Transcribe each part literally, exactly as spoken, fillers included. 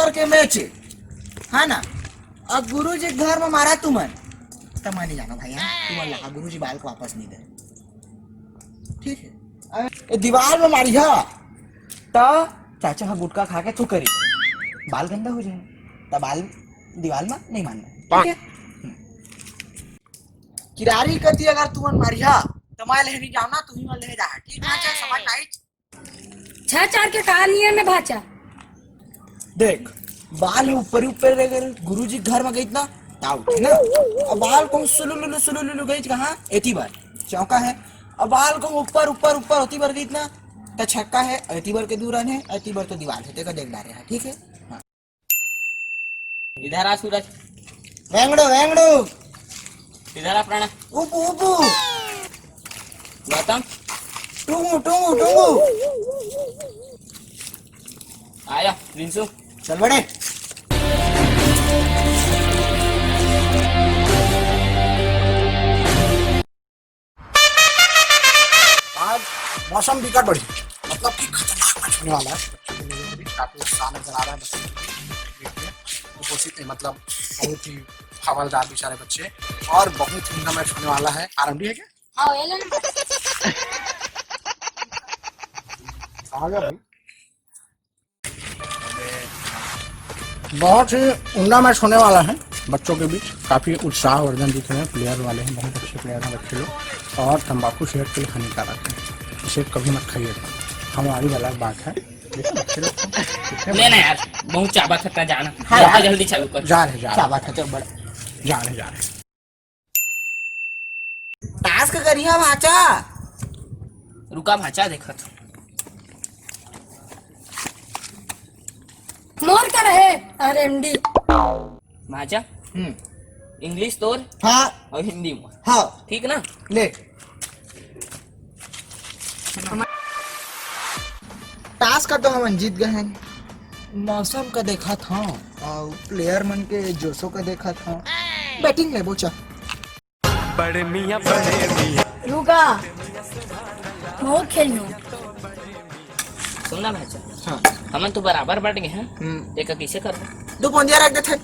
के मैच है, है ना? अब गुरुजी घर में मारा तुमन, त मैं नहीं जाना भाई, हाँ? तुमन ला गुरुजी बाल को वापस नहीं दे, ठीक है? अब ये दीवार में मारी हा, त चाचा हा गुटखा खा के थूकही, बाल गंदा हो जाए, त बाल दीवार में नहीं मारना, ठीक है? हम्म। किरारी कती अगर तुमन मारी हा, त मैं लेहरी जाओ ना, तुम्ही मन लेहे जा, ठीक है? चल, समझ में आई? छह चार के कहा नियम में भाचा। देख, बाल ह ऊपर ही ऊपर रह गए, गुरुजी घर में गई ना, त आउट है ना। अब बाल को सुलुलुलु सुलुलुलु गई कहाँ, एती बार चौका है। अब बाल को ऊपर ऊपर ऊपर होती बार गई ना, त छक्का है, एती बार के दू रन है, एती बार तो दीवार है, तेका देख डारे है, ठीक है? हाँ। इधर आ सूरज। वेंगड़ू, वेंगड़ू। इधर आ प्रणय। उपू, उपू। गौतम। टुंगू, टुंगू, टुंगू। आया, रिंसू। चल बड़े। आज मौसम बिगड़ बढ़ी, मतलब कि खतरनाक मैच होने वाला है। बच्चों के लिए भी काफी उत्साह नजर आ रहा है बच्चों के लिए। देखिए, कुपोषित है, मतलब बहुत ही हवलदार बेचारे बच्चे, और बहुत ही उमदा मैच होने वाला है। आरएमडी है क्या? हाँ, ये ले ना। कहाँ गया भाई? बहुत ही उमदा मैच होने वाला है। बच्चों के बीच काफी उत्साहवर्धन दिख रहे हैं, प्लेयर वाले हैं, बहुत अच्छे प्लेयर हैं बच्चे लोग, और तंबाकू सेहत के लिए हानिकारक है, इसे कभी मत खाइएगा। हमारी अलग बात है, लेकिन बच्चे लोग तो कितने नहीं, नहीं यार, बहुत चाबा थका जाना। हाँ, जल्दी, यार। जल्दी चालू कर। जा रहे, जा रहे। चाबा था, चल, बड़ा। जा रहे, जा रहे। टास्क करिहा भाचा। रुका भाचा, देखत। मोर कर है आरएमडी। भाचा। हम्म। इंग्लिश तोर। हाँ। और हिंदी मोर। हाँ। ठीक ना? ले। टास्क का तो हमन जीत गए हैं। मौसम का देखत हव और प्लेयर मन के जोशो का देखत हव। बैटिंग ले बोचा। बड़े मियाँ, बड़े मियाँ। रुका, बहुत खेलनो। सुन ना भाचा। हाँ। हमन तो बराबर बट गए हैं। हम्म। तेका कैसे करबो? दो पौंदिया रख देथे।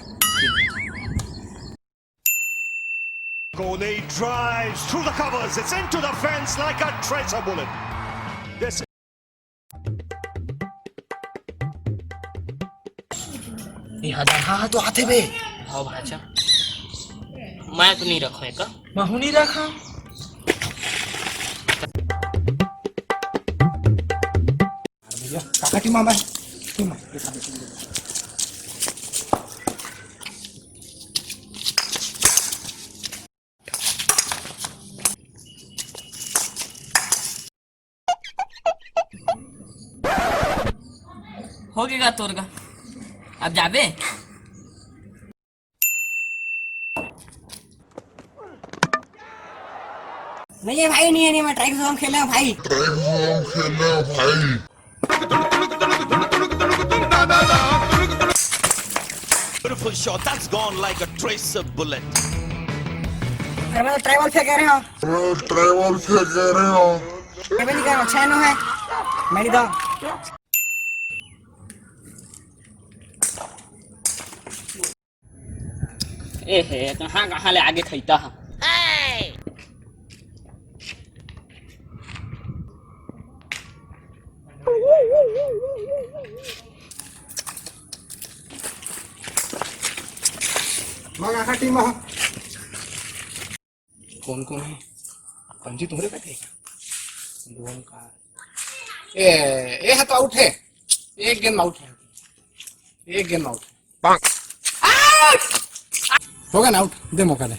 Golay drives through the covers. It's into the fence like a tracer bullet. This ये हदरहा तो आथे बे। हाँ भाचा, मैं तो नहीं रखा है का? महू नहीं रखा। अरे भैया, काका टीम आवा है। टीम आ, देखा, देखा, देखा। हो गया तोर का, अब जाबे। नहीं है भाई, नहीं है, नहीं, मैं ट्राई खेलना है भाई। Beautiful shot. That's gone like a tracer bullet. अरे मैं तो ट्राई बॉल फेंक रहे हूँ। मैं ट्राई बॉल फेंक रहे हूँ। ये भी नहीं कर रहा, छह नौ है। मैं नहीं दो। ए हे, कहाँ कहाँ ले आगे खैता हा। मग आहा टीम आहा। कौन कौन है? पंजी तुम्हारे पे थे? दोन का। ए, ए है तो आउट है। एक गेंद आउट है। एक गेंद आउट। हो गया ना आउट, दे मौका दे।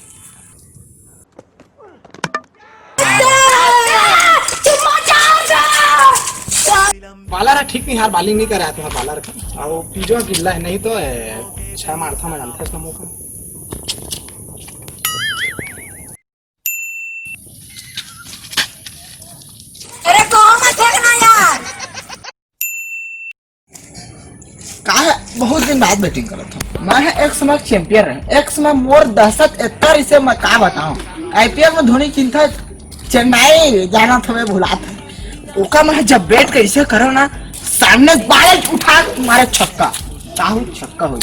बालर ठीक नहीं यार, बॉलिंग नहीं करे तुम्हारा बालर का। और पीजो गिल्ला है, नहीं तो ए, छह मारता मैं जानता इसका मौका। अरे कौन मत फेंकना यार। का है, बहुत दिन बाद बैटिंग करत हूँ। मैं है एक समय चैंपियन रहे, एक समय मोर दहशत एतना रहिसे मैं का बताऊं। आईपीएल में धोनी चिंता चेन्नई जाना था, मैं भुलात है। ओका मैं जब बैट कैसे करो ना, सामने बाल उठा मारे छक्का। का होई? छक्का होई।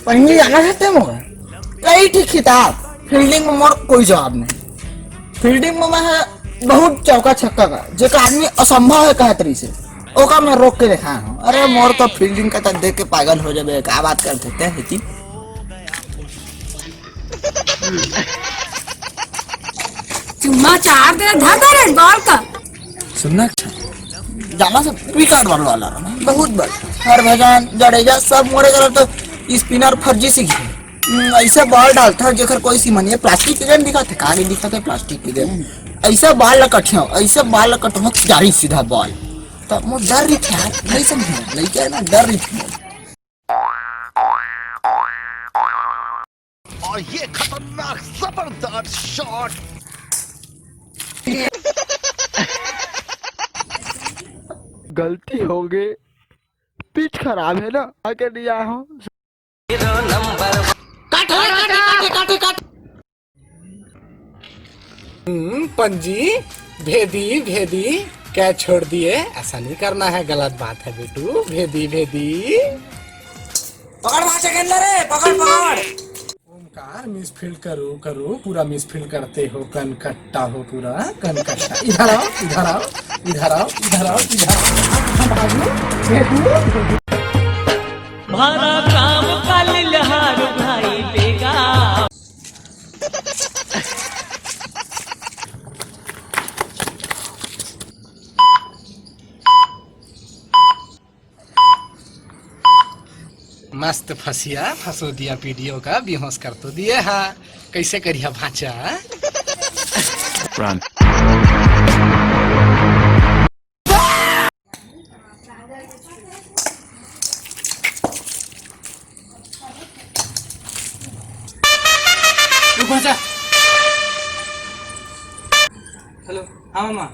पहिली जाना है ते मोर। कई ठीक खिताब। फील्डिंग में मोर कोई जवाब नहीं। फील्डिंग में मैं है बहुत चौका छक्का का, जेका आदमी असंभव है कहत रही से, ओका मैं रोक के देखा हूँ। अरे मोर तो फील्डिंग का तो देख के पागल हो जाबे, का बात करते ते है कि? चुम्मा चार दे, धर दे रे बॉल का। सुनना अच्छा, जाना से पिकाट वाला वाला रहा ना, बहुत बड़। हरभजन, जडेजा सब मोरे करा तो स्पिनर फर्जी सीखे। हम्म, ऐसा बॉल डालता है जेकर कोई सीमा नहीं है। प्लास्टिक के गेंद दिखाते, कहाँ नहीं दिखाते प्लास्टिक के गेंद। ऐसा बॉल ला कटिया, ऐसा बॉल ला कटवा जारी सीधा बॉल। तो मोर डर रही थी यार, नहीं समझे, लड़के ना डर रही थी। और ये खतरनाक जबरदस्त शॉट। गलती हो गई, पिच खराब है ना, आके नहीं आया हूँ। हम्म, पंजी, भेदी, भेदी, कैच छोड़ दिए। ऐसा नहीं करना है, गलत बात है बेटू। भेदी, भेदी। पकड़ वहां से गेंद रे, पकड़, पकड़। ओमकार, मिसफील्ड करो, करो, पूरा मिसफील्ड करते हो, कनकट्टा हो पूरा, कनकट्टा। इधर आओ, इधर आओ, इधर आओ, इधर आओ, इधर आओ। भागो, भेदू। भारा काम कालिल हार भाई बेगा। मस्त फसिया फंसो दिया पीडीओ का, बेहोश कर तो दिए हा। कैसे करिया भांचा? Run। रुक भांचा। हेलो, हाँ मामा।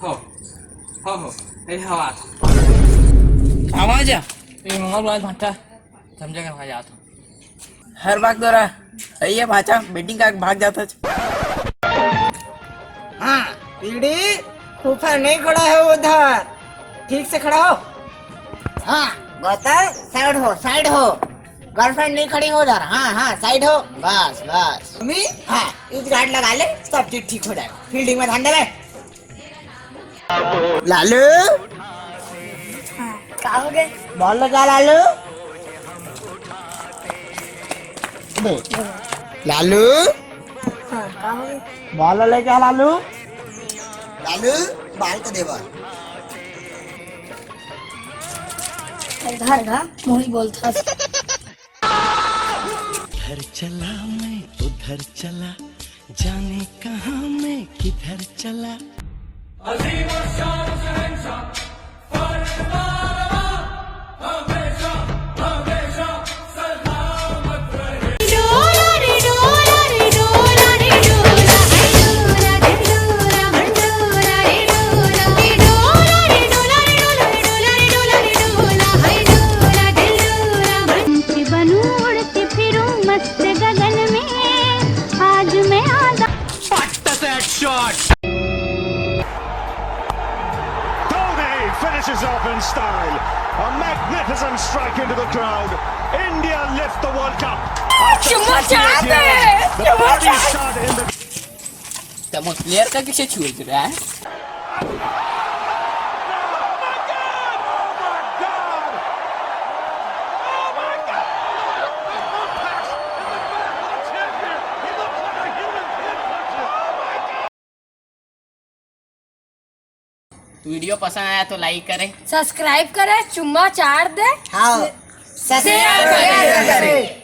हो, हो, हो। ए, हवा। आवाज आ। ए, मामा, आवाज भांचा। समझेगा भाई, आता हूँ। हर बात दोरा सही है भाचा, बेटिंग का भाग जाता है। हाँ, पीढ़ी ऊपर नहीं खड़ा है उधर, ठीक से खड़ा हो। हाँ, बता, साइड हो, साइड हो। गर्लफ्रेंड नहीं खड़ी हो उधर। हाँ, हाँ, साइड हो। बस, बस। मम्मी, हाँ, इस गार्ड लगा ले, सब चीज ठीक हो जाएगा। फील्डिंग में ध्यान देवे। लालू, हाँ, का हो गए? बॉल लगा लालू। बे, लालू, हाँ, का हो गए? बॉल लेके आ लालू। लालू, बॉल तो दे बॉल। घर घा मोही बोलता। घर चला मैं उधर चला, जाने कहाँ मैं किधर चला। Dhoni finishes off in style. A magnificent strike into the crowd. India lift the World Cup. After twenty-eight years, the body shot in the तो प्लेयर का किसे छू रहा है? वीडियो पसंद आया तो लाइक करें। सब्सक्राइब करें, चुम्मा चार दे। हाँ, सब्सक्राइब करें।